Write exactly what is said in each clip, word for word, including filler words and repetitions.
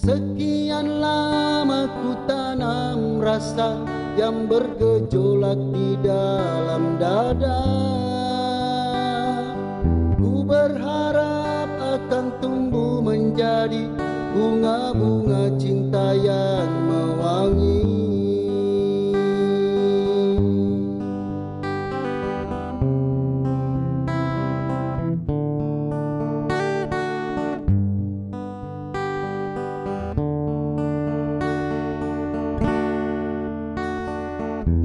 Sekian lama ku tanam rasa yang bergejolak di dalam dada. Ku berharap akan tumbuh menjadi bunga-bunga cinta yang mewangi.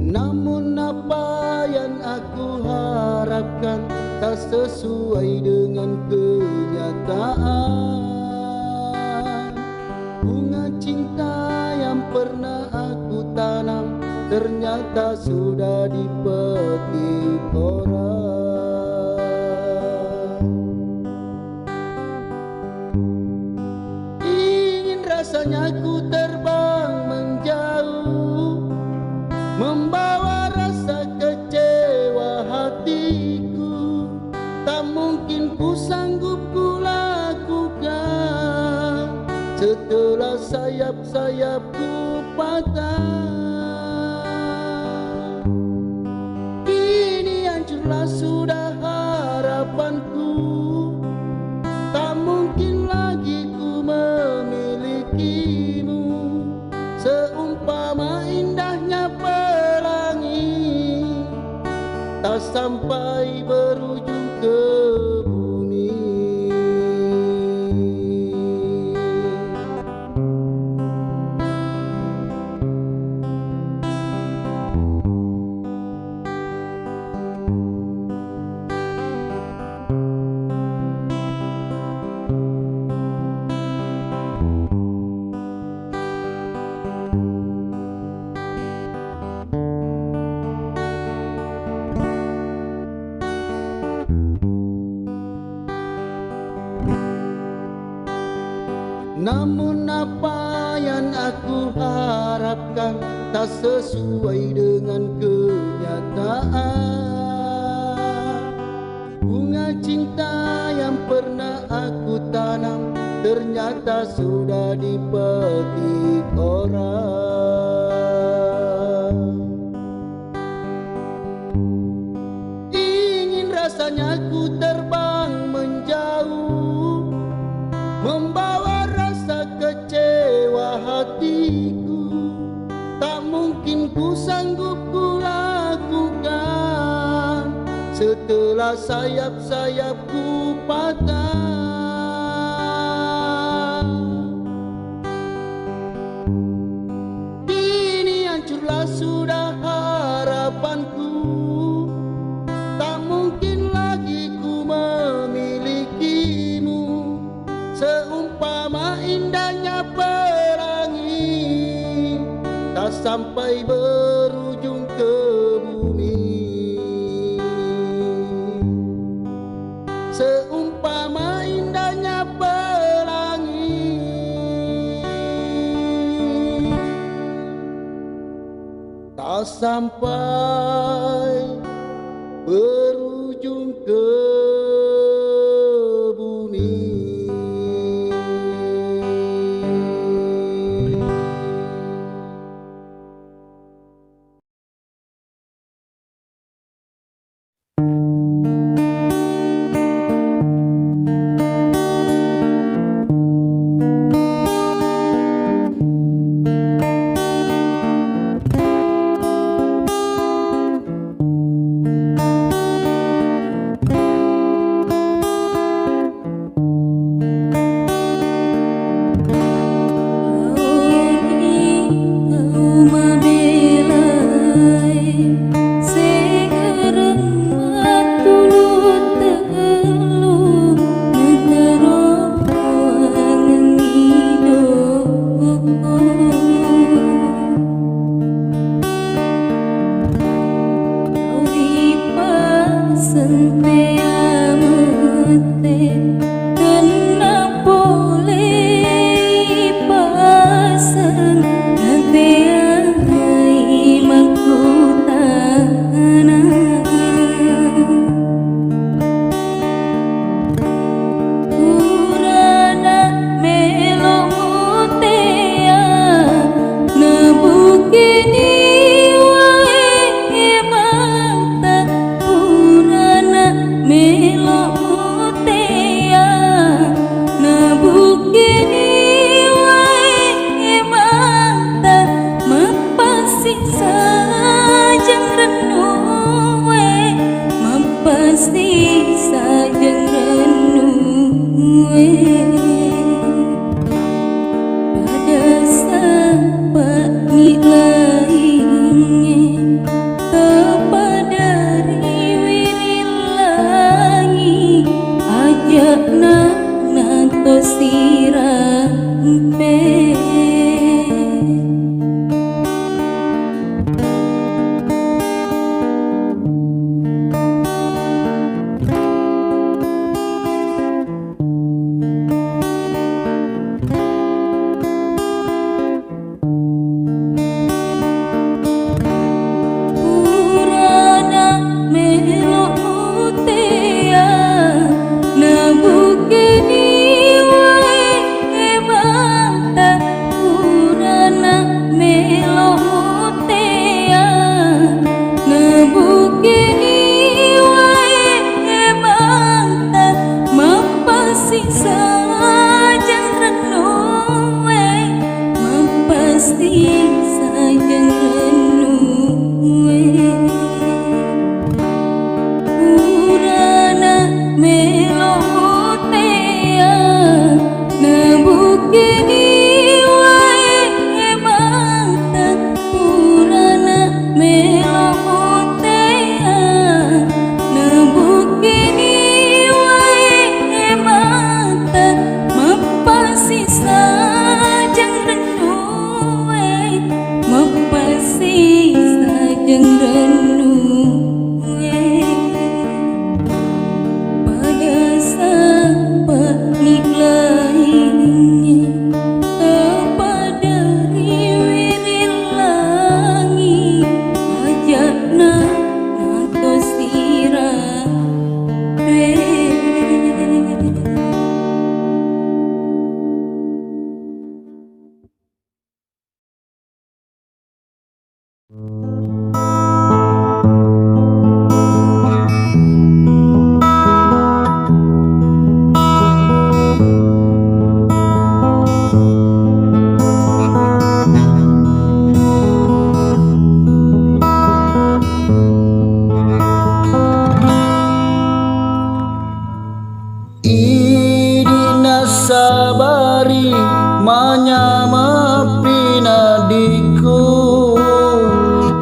Namun apa yang aku harapkan tak sesuai dengan kenyataan. Bunga cinta yang pernah aku tanam ternyata sudah dipetik orang. Ingin rasanya ku terbang menjauh, membawa rasa kecewa hatiku. Tak mungkin ku sanggup ku lakukan setelah sayap-sayapku patah. Kini hancurlah sudah harapanku, tak mungkin lagi ku memilikimu. Seumpama indahnya pelangi, tak sampai berujung ke bumi. Namun apa yang aku harapkan tak sesuai dengan kenyataan. Bunga cinta yang pernah aku tanam ternyata sudah dipetik orang. Ingin rasanya ku terbang menjauh, membawa rasa kecewa hatiku. Tak mungkin ku sanggup ku lakukan setelah sayap-sayapku patah. Kini hancurlah sudah harapanku, tak mungkin lagi ku memilikimu. Seumpama indahnya pelangi, tak sampai berujung ke bumi. Seumpama indahnya pelangi, tak sampai berujung ke bumi. Tenna pole paseng nateai makkutana. Purana melo mutea, nabukini wae mata. Purana melo mutea, nabukini wae mata. Mappasi sajeng rennue, mappasi sajeng rennue. Pada sapa'ni laingnge, tapada ri wiring langi, aja'na nato sirampe. Purana melo mutea, nabukini wae mata. Purana melo mutea, nabukini wae mata. Mappasi sajeng rennue, mappasi sajeng rennue. Purana melo mutea, nabukini wae mata. Purana melo mutea, nabukini wae mata. Mappasi sajeng rennue, mappasi sajeng rennue. Pada sapa'ni laingnge, tapada ri wiring langi, aja'na nato sirampe. Idi nassabari manyameppi naddiku,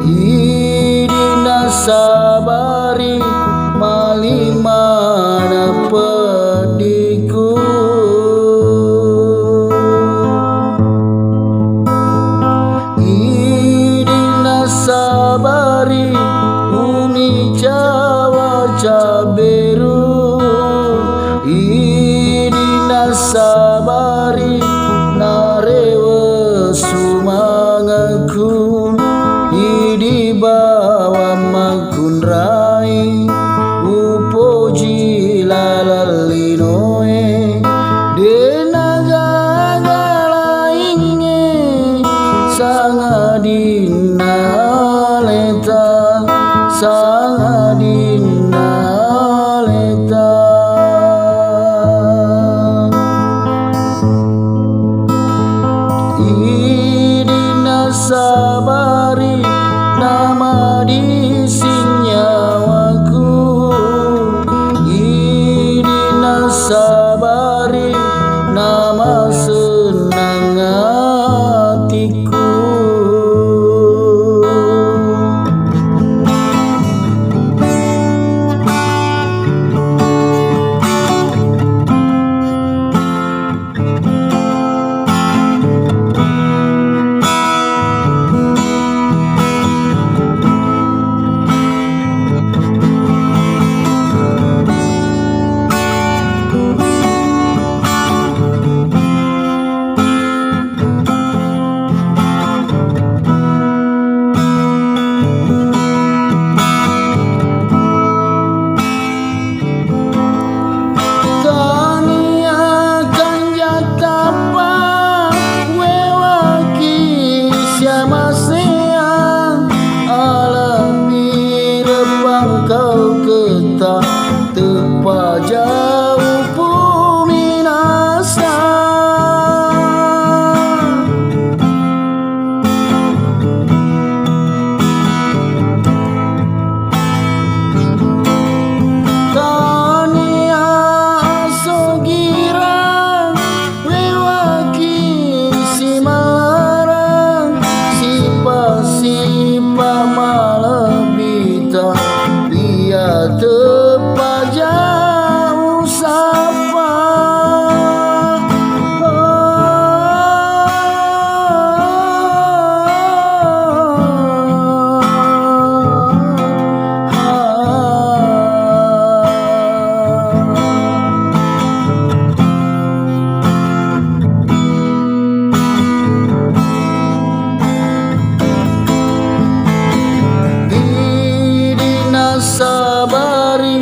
idi nassabari malimana peddiku. Idi nassabari umi cawa cabberu, idi nassabari narewe sumangekku, idi bawang makkunrai upoji laleng linoe. De'na gaga laingnge sangadinna aleta, sangadinna aleta. Idi nassabari namadising nyawaku, idi nassabari namasennang atiku. Idi nassabari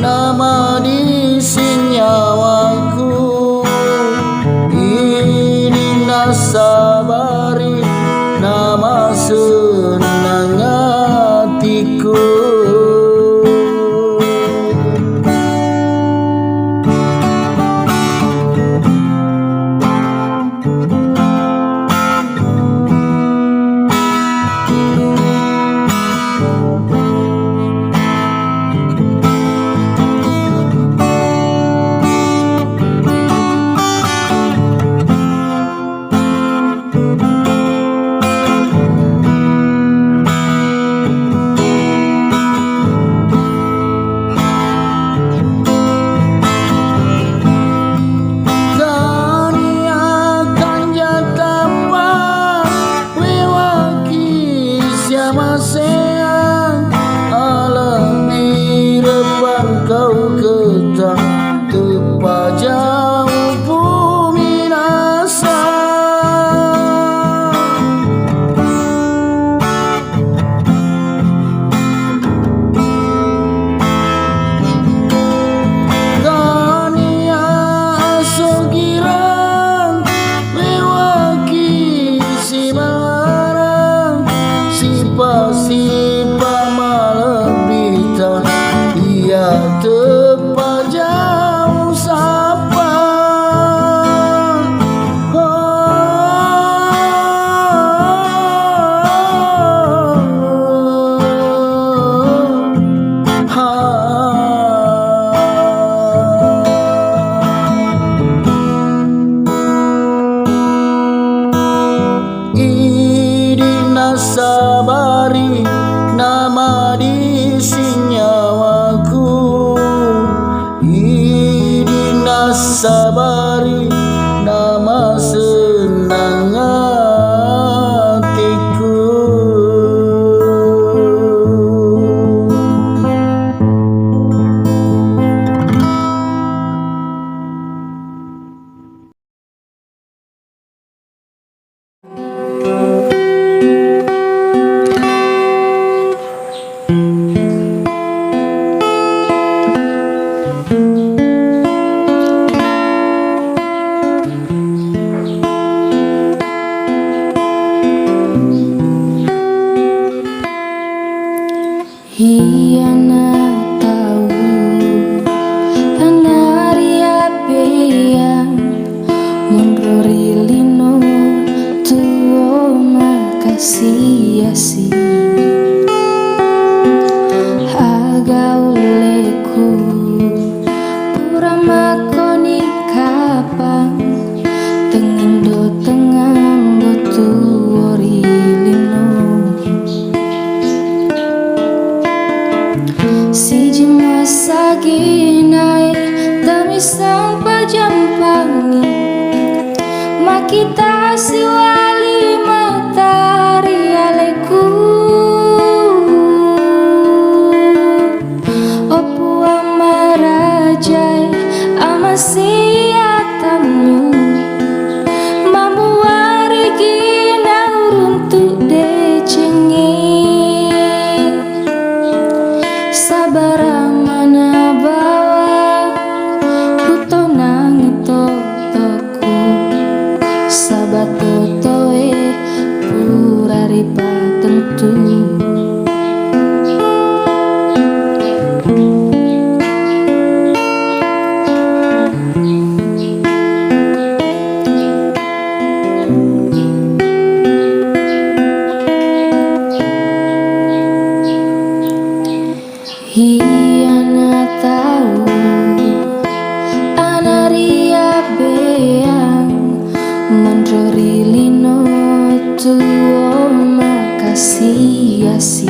namadising nyawaku, idi nassabari namasennang atiku. Tania kanja tappa wewaki siamaseang, alebbi reppang kau ketang teppa jauh puminasa. Tania sogirang wewaki simarang, sipa-sipa malebbita iya teppa jauh sappa. Idi nassabari namadising nyawaku, idi nassabari namasennang atiku. Iyana tau anariapeang monro ri lino tuo makasiasi. Aga ulleku pura makkoni kapang tengindo tengambo tuo ri lino. Siji masaginae tami sampajampangi, makkita siwali matari aleku. O Puang marajae, amasiatammu, mamuarigi nauruntu decengnge. Sabara mana bawa kutonangi toto. Saba totoe pura ripatentu. Iyana tau anariabeang monro ri lino tuo makasiasi.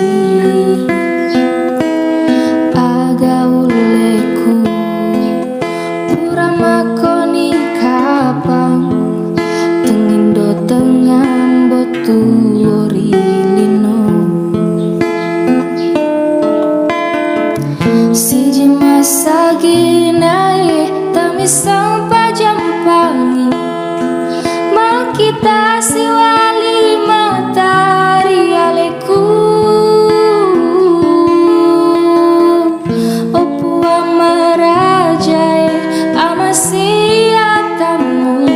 Aga ulleku Makkoni kapang tengngindo tengngambo tuo ri lino. Siji massaginae tamiseng pajampangi, makkita siwali matari aleku. O Puang marajae, amasiatammu,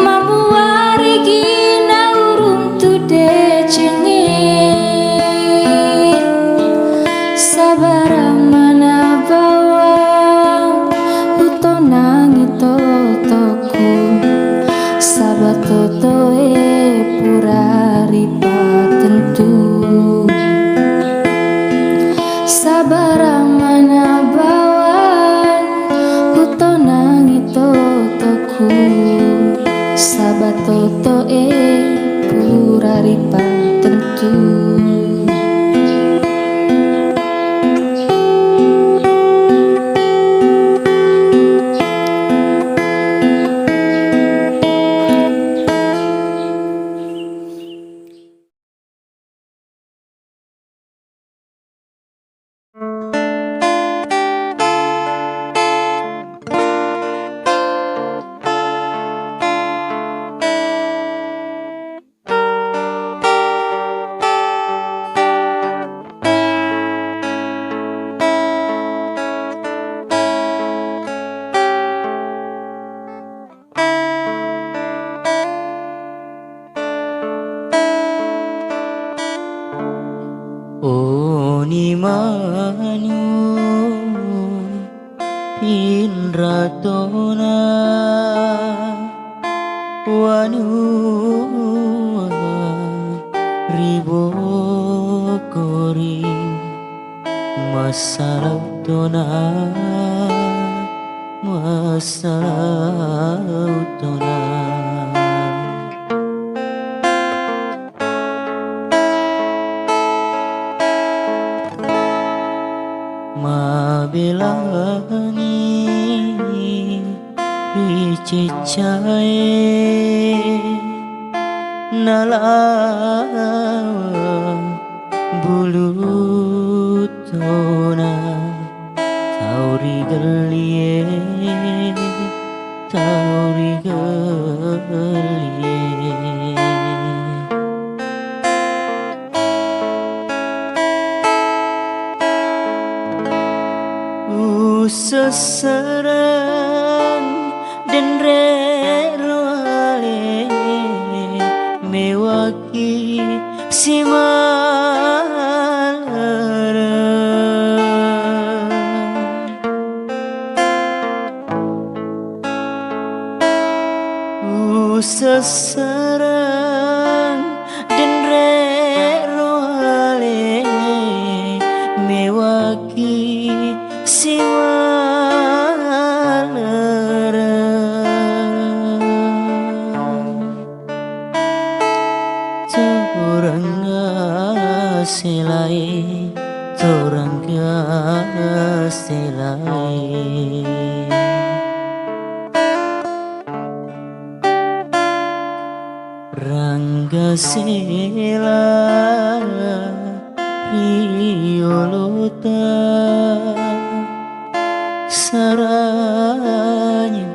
mamuarigi nauruntu decengnge. Sabara mana bawang utonangi totoku, saba totoe pura ripatentu. Sabara mana bawang utonangi totoku, saba totoe pura ripatentu. Oni manu pinratona wanua ribokori. Massalautona, massalautona. Mabelani ri ceccae nalawa bulutona, tau ri gellie, tau ri gellie. Usessereng denre roale mewaki simalereng. Usessereng denre roale mewaki simalereng. Torangga selai, torangga selai. Rangga sela riolota saranya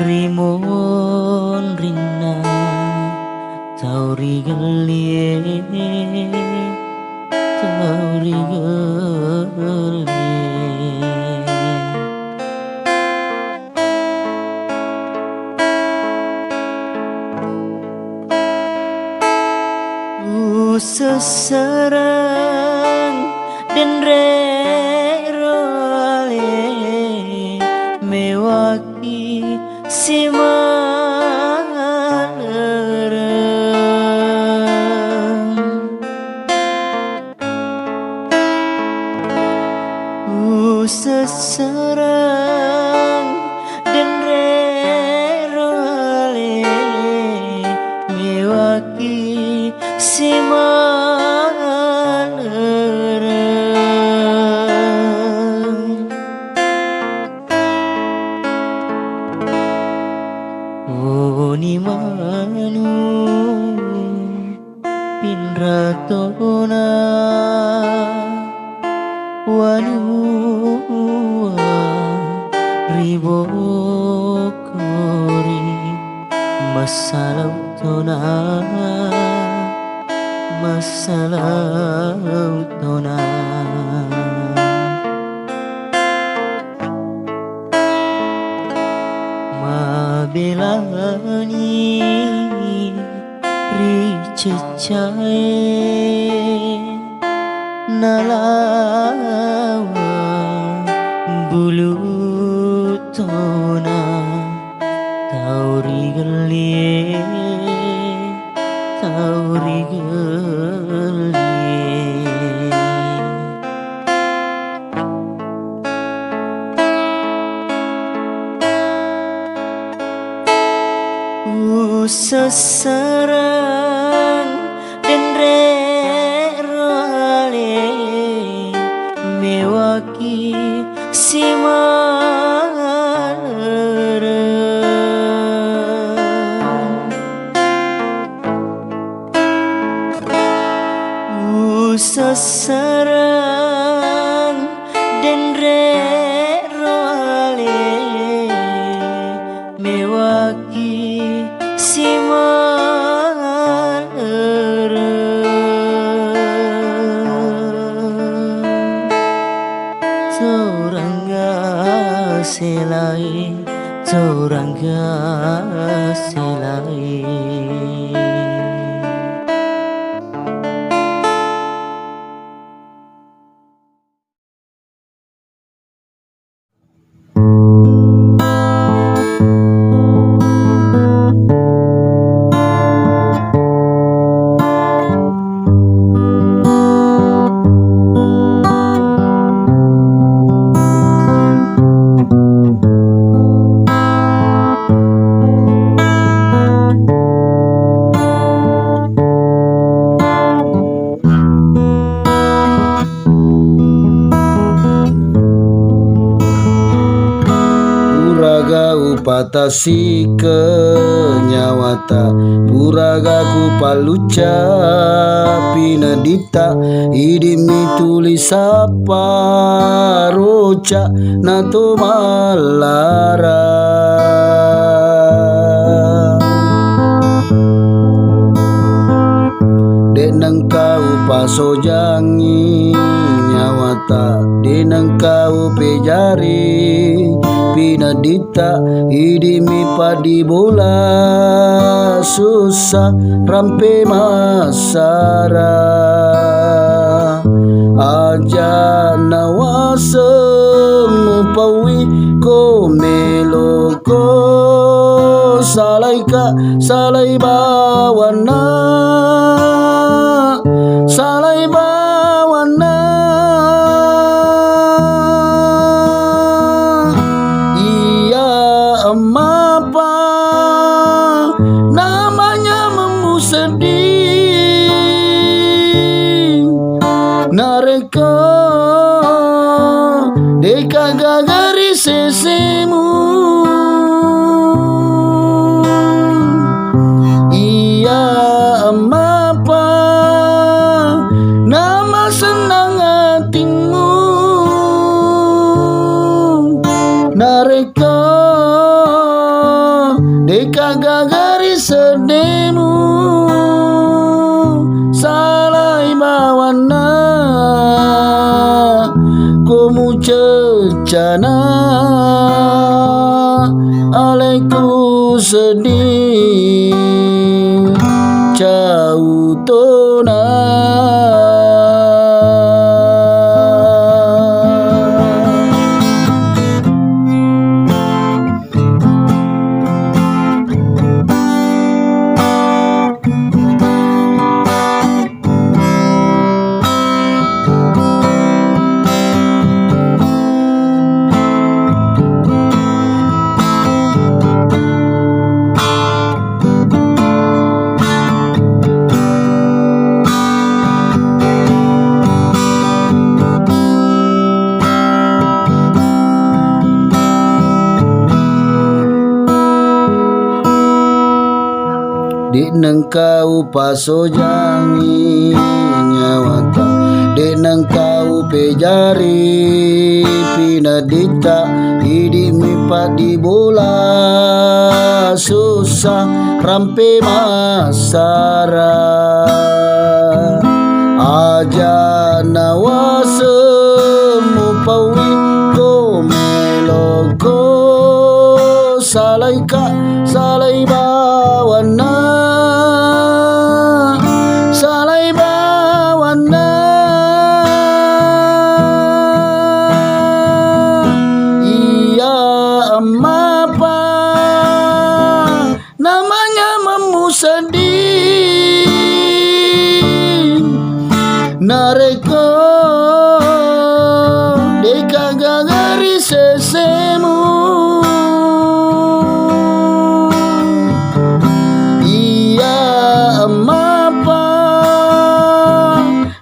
rimonrinna tau ri gellie, tau ri gellie. Usessereng denre roale mewaki simalereng. Usessereng denre roale mewaki simalereng. Ni manu pinratona wanua ribokori masalautona, masalautona. Mabelani ri ceccae nalawa bulu tona tau ri gellie, tau ri gellie. Usassarang denre roale mewaki simalereng. Usassarang denre roale mewaki simalereng. Saurangga selai, saurangga selai. Puraga upatasike nyawata, puraga kupallucca pinedditta, idi'mi tuli sappa roca nato mallara. De'na engka upasojangi nyawata, de'na engka upejari pinedditta, idi'mi paddibola sussa rampe massara. Aja' nawaseng mupauwi ko melo ko salaika, salai bawanna, salai bawanna. Iya emmapa namanya memmu sedih. Narekko deka gagari sesemu, iya emmapa nama senang atimmu. Narekko deka gagari seddemu, salai bawanna ko muceccana, alekku seddi cautona. De'na engka upasojangi nyawata, de'na engka upejari pinedditta, idi'mi paddibola sussa rampe massara. Aja' nawaseng mupauwi ko melokko salaika, salai bawanna, salai bawanna. Iya emmapa namanya memmu seddi. Narekko deka gagari sesemu, iya emmapa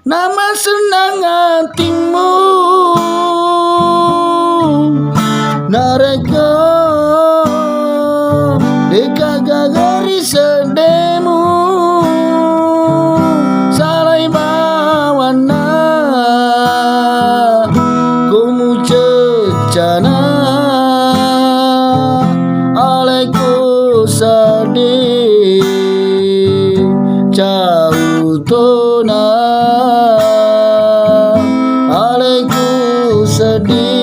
namasennang atimmu. Narekko deka gagari seddemu, salai bawanna, ko muceccana alekku seddi. Cautona alekku seddi.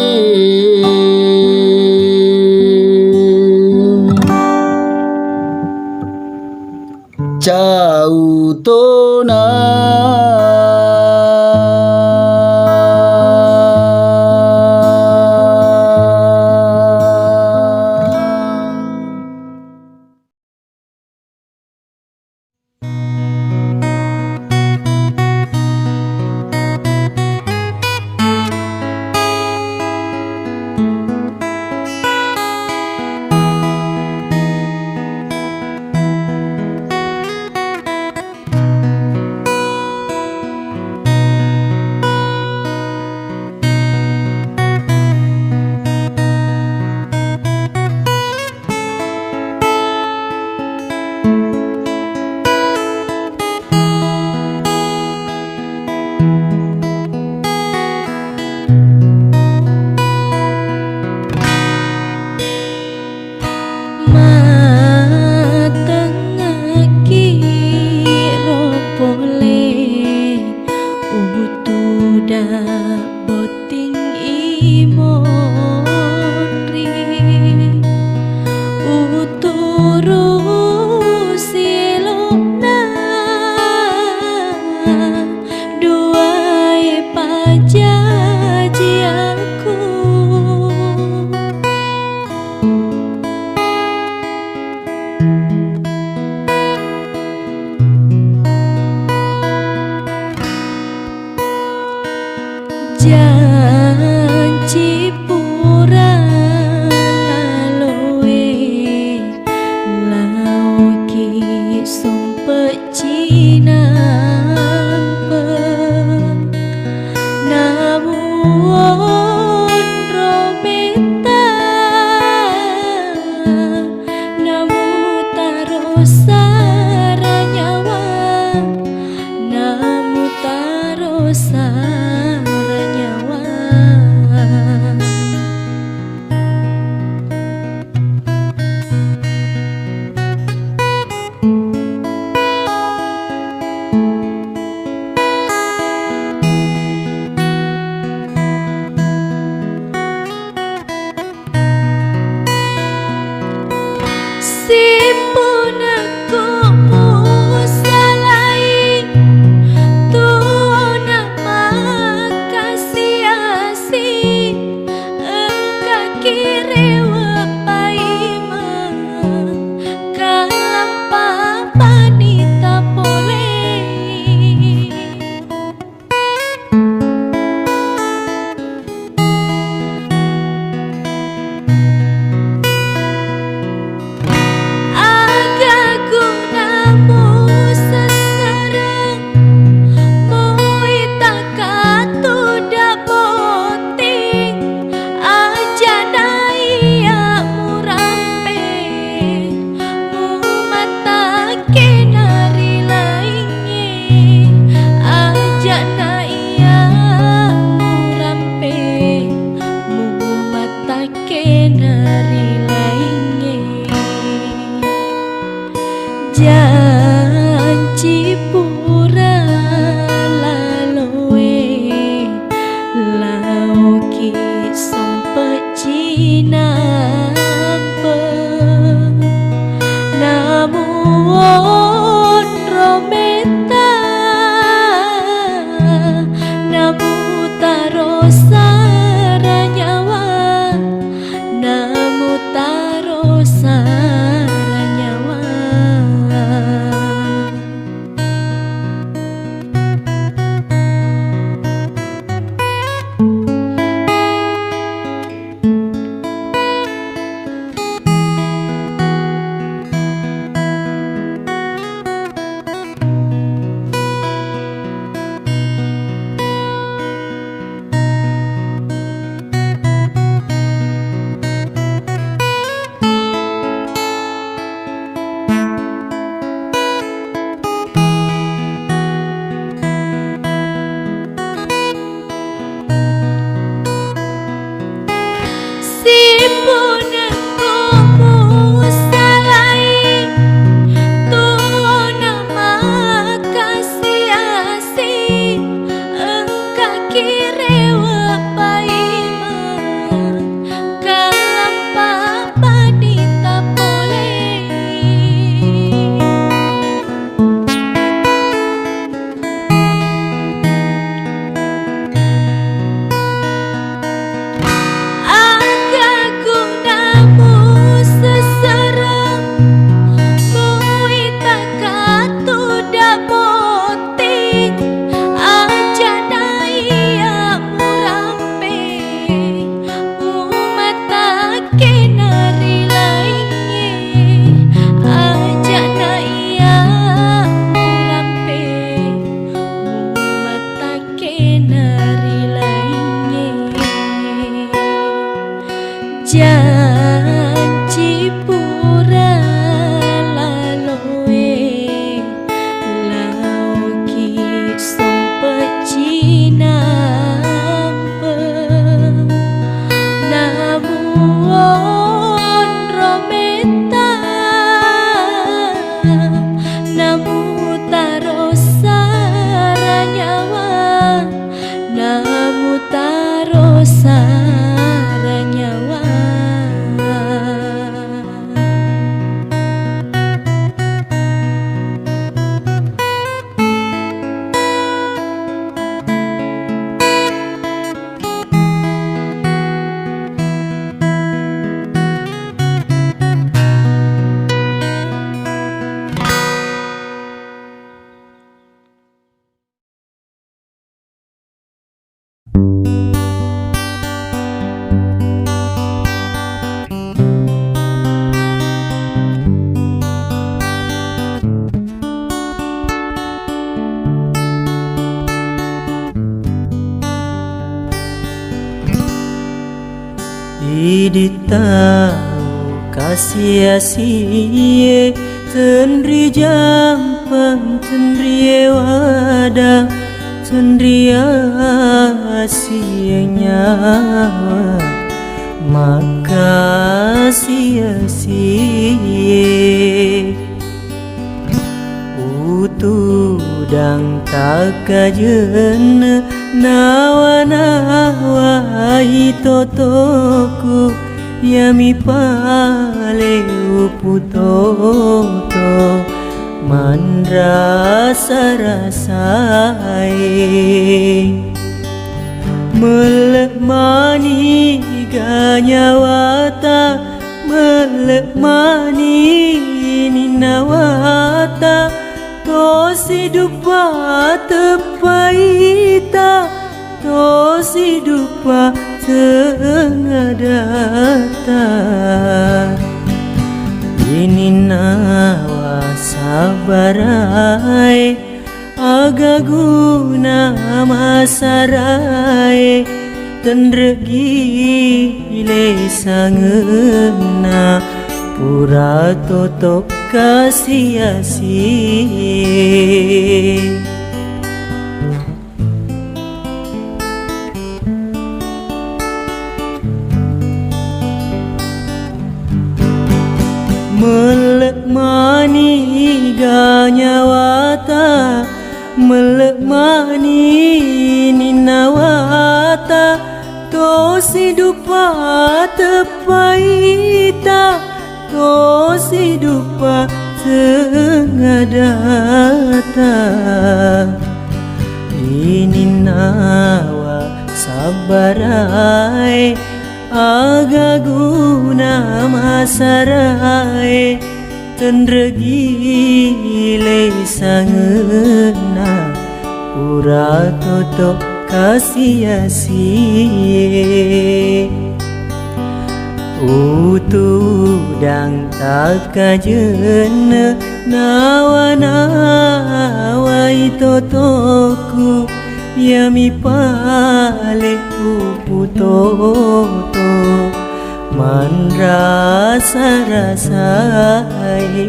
Tau kasi-asie, tenri jampang, tenrie wada, tenri asie nyawa, makkasi-asie. Utudang takkajenne, nawa-nawai totoku, iyami pale uputoto manrasa-rasae. Melle' maniga nyawata, melle' mani ninnawata, tosi duppa teppaita, tosi duppa tengadata. Ininnawa sabbarae, aga guna masarae, tenre'gi lesangenna, pura toto kasi-asie. Melle' maniga nyawata, melle' mani ninnawata, tosi duppa teppaita, tosi duppa tengadata. Ininnawa sabbarae, aga guna masarae, tenre'gi lesangenna, pura toto kasi-asie. Utudang takkajenne, nawa-nawai totoku, iyami pale uputoto manrasa-rasae.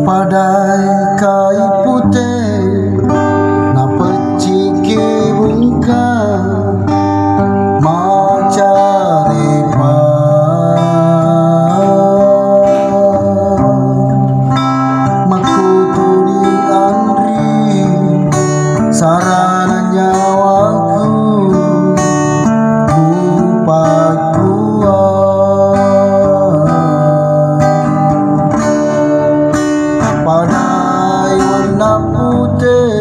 Padai kai pute, napecciki bungka macarepa. Makkutuni anri sarana nyawaku, mupakkua. Padai wenna pute,